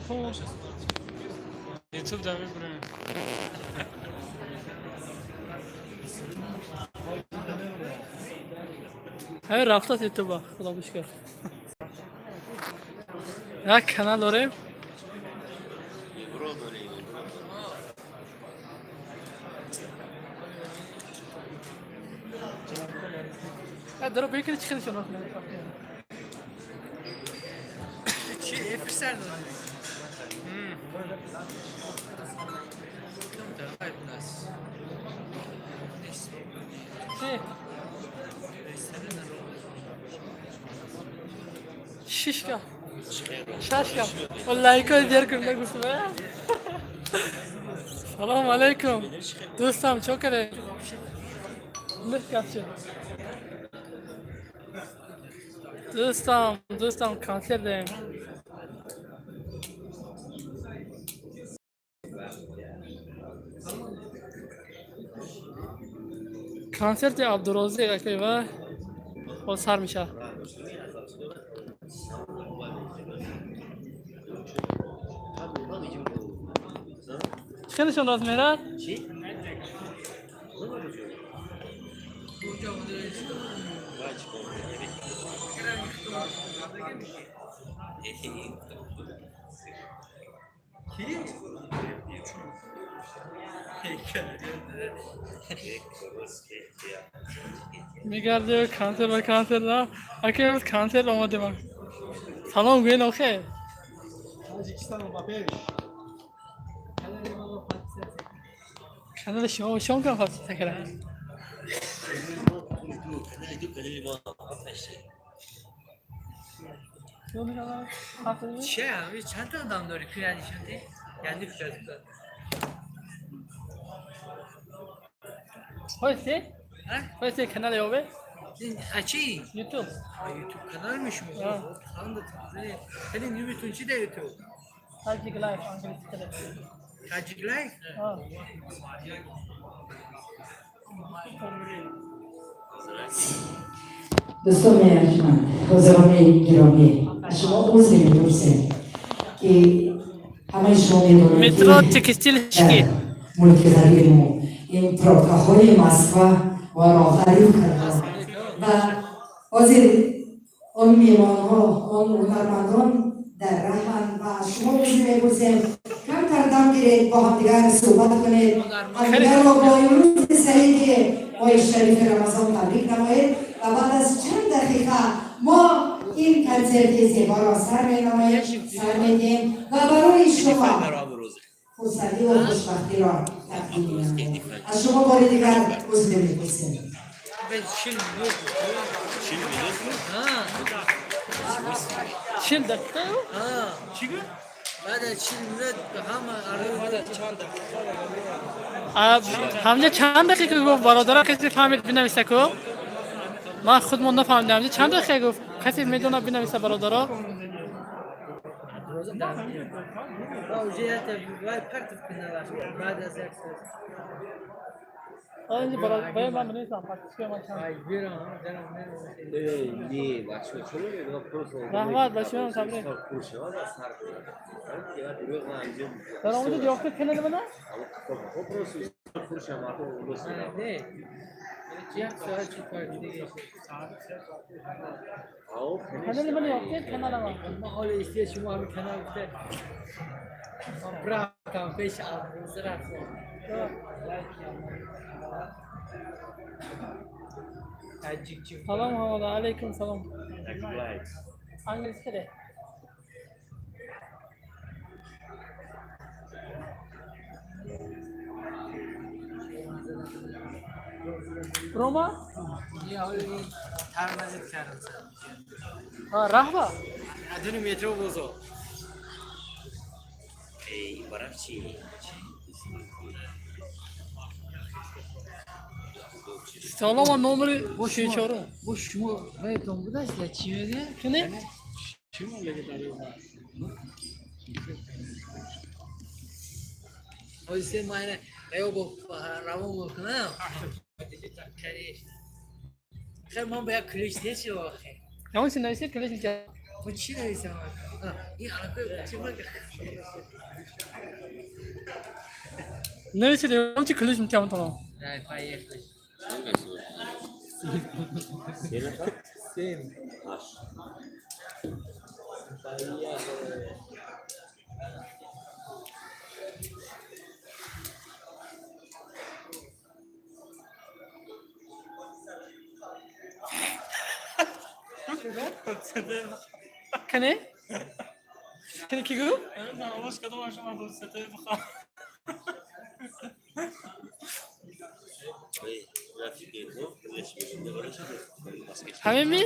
Алейкум. Ютуб да мебурем. Ҳай, рафтаст ютуба, худо бишкар. Як канал дорем. Дро бикри, чӣ хеле шуно. Чи эфир сар дорад? Давай нас. Нест. Чи? Шишка. Шашка. Лайко дер кун нагуфтам. Салом алейкум. Дӯстам, чо каде? Лих гапчи. Дӯстам, дӯстам, консерт дорем. Консерти Абдурозиқ акай ва ҳол сар мешавад. Чӣ хеле шон рост мерад? Мегарде консерт ба консерт на. Акай, имрӯз консерт омадем. Салом гӯен охе. Тоҷикистон ба пеш. Канали шумо шом кам подписка кардам. Че, ҳами чанд та одам дорӣ? Куяни шуди? Яъни куҷа? Хойси? А? Хойси канали ёбе? А чи? Ютуб. Ютуб канал мешумо? А. Хеле нюбитун чи дар ютуб? Таджик лайф англиси када. Таджик лайф? А. Дӯстони арҷманд, ҳозирони гиромӣ, аз шумо узре мепурсем, ки ҳамаи шумо медонед, Метро ки Текстильщики. дар мулки ғариби мо ин пробкаҳои Москва моро ғариб карданд ва ҳозир он меҳмонҳо, он ҳунармандон дар раҳанд ва аз шумо узр мепурсем. Камтар дам гиред, бо ҳамдигар суҳбат кунед, ҳамдигарро бо имрӯзи саиди моҳи шарифи Рамазон табрик намоед ва баъд аз чанд дақиқа мо ин консерти зеборо сар менамоем, сар медиҳем ва барои шумо хурсандиву хушбахтиро тақдим менамоем. Аз шумо бори дигар узр мепурсем. 40 минут. 40 минут? А, 40 дақиқа? а. Баъд аз 40 минут ҳама. Ҳамҷа чанд дақиқа гуфт, бародара? Касе фаҳмид, бинависа ку. Ман худмон нафаҳмидам, ҳамҷа чанд дақиқа гуфт. Касе медонад, бинависа, бародаро. Уже это вай партов каналаш баъд аз як соат. Инҷа барои ман бинависам, подписка ман чанд. Ай, бирам, дарам. Не, бачаҳо, чаро мегӯям просто. Раҳмат, ба шумо табрик. Сар Даромади ёфта канали мана? Просто Не, як соат чи кор диге. Канали мана ёфтед, каналама? Ма ҳоли истия шумо ҳами канал гуфта, ман рафтам пеш Абдурозиқ, рафтам. Таҷик чи? Салом ҳамада, алейкум салом. Англис каде? Рома? Я ҳоли тармазит кардам. А, раҳба? Адуни метро бозор. Эй, барабчи. Салом, номери чорум. Бо шумо вайтон будааст, я чӣ мегӯя? Кини? Чӣ мегӯя дар ҳодиса майна ё бо равон мекунам. Хел ман ба як ключ нест охе. Ягон чи нависед, ключ. Мо чӣ нависам? Ин аллакай чӣ ма? Нависед, чи ключ метиҳам тона. Давай, поехали. Се нафар? Семь. Ҳашт. Поехали. Кане, кане, ки гӯ? Овоз кадом шума буд, сетаи бихоҳ. Эй, рафиқи ту, ореш мешинда, ореш маска. Ҳамин ми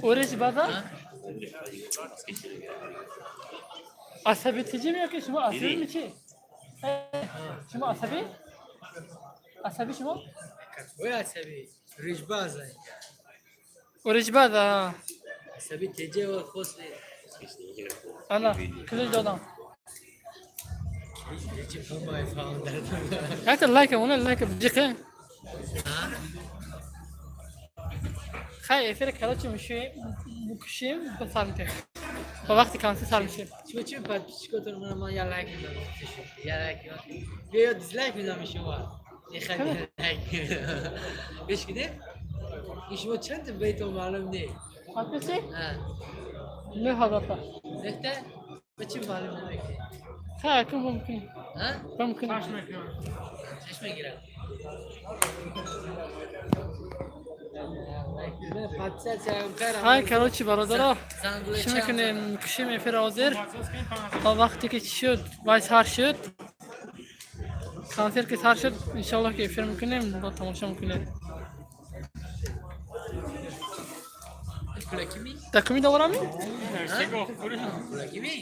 ореш бада. Маска. Асаби тиҷи ё ки шумо асаби ми чи? Шумо асаби, асаби шумо? Какой асаби? Рижбаза. Ореш бада. Асаби теҷе ва хосли. Ана ключ додам. Чӣ фаҳмай фаҳм дардам. Якта лайк она, лайк биҷиқе. Хай, эфир, короче, мушем, мукушем, ба сар метем. Ба вақти консерт сар мешем. Шумо чӣ подписчикотон ман я лайк медам. Я лайк. Биё, дизлайк медам шумо. Не хай, лайк. Гӯш кунед? Ин шумо чанд бейтон маълум не. Подписчик? А, 9000 та. Нехта? Ба чӣ маълум намекунед? Хай, акун мумкин. А? Мумкин. Чашм мегирам. Подписаться. Хай, короче, бародаро, чӣ мекунем? Мукушем эфир ҳозир. То вақте ки чӣ шуд, вай сар шуд. Консерт ки сар шуд, иншаллоҳ ки эфир мекунем, ба тамошо мекунем. Пулакими? Дакуми дорами? Пулакими?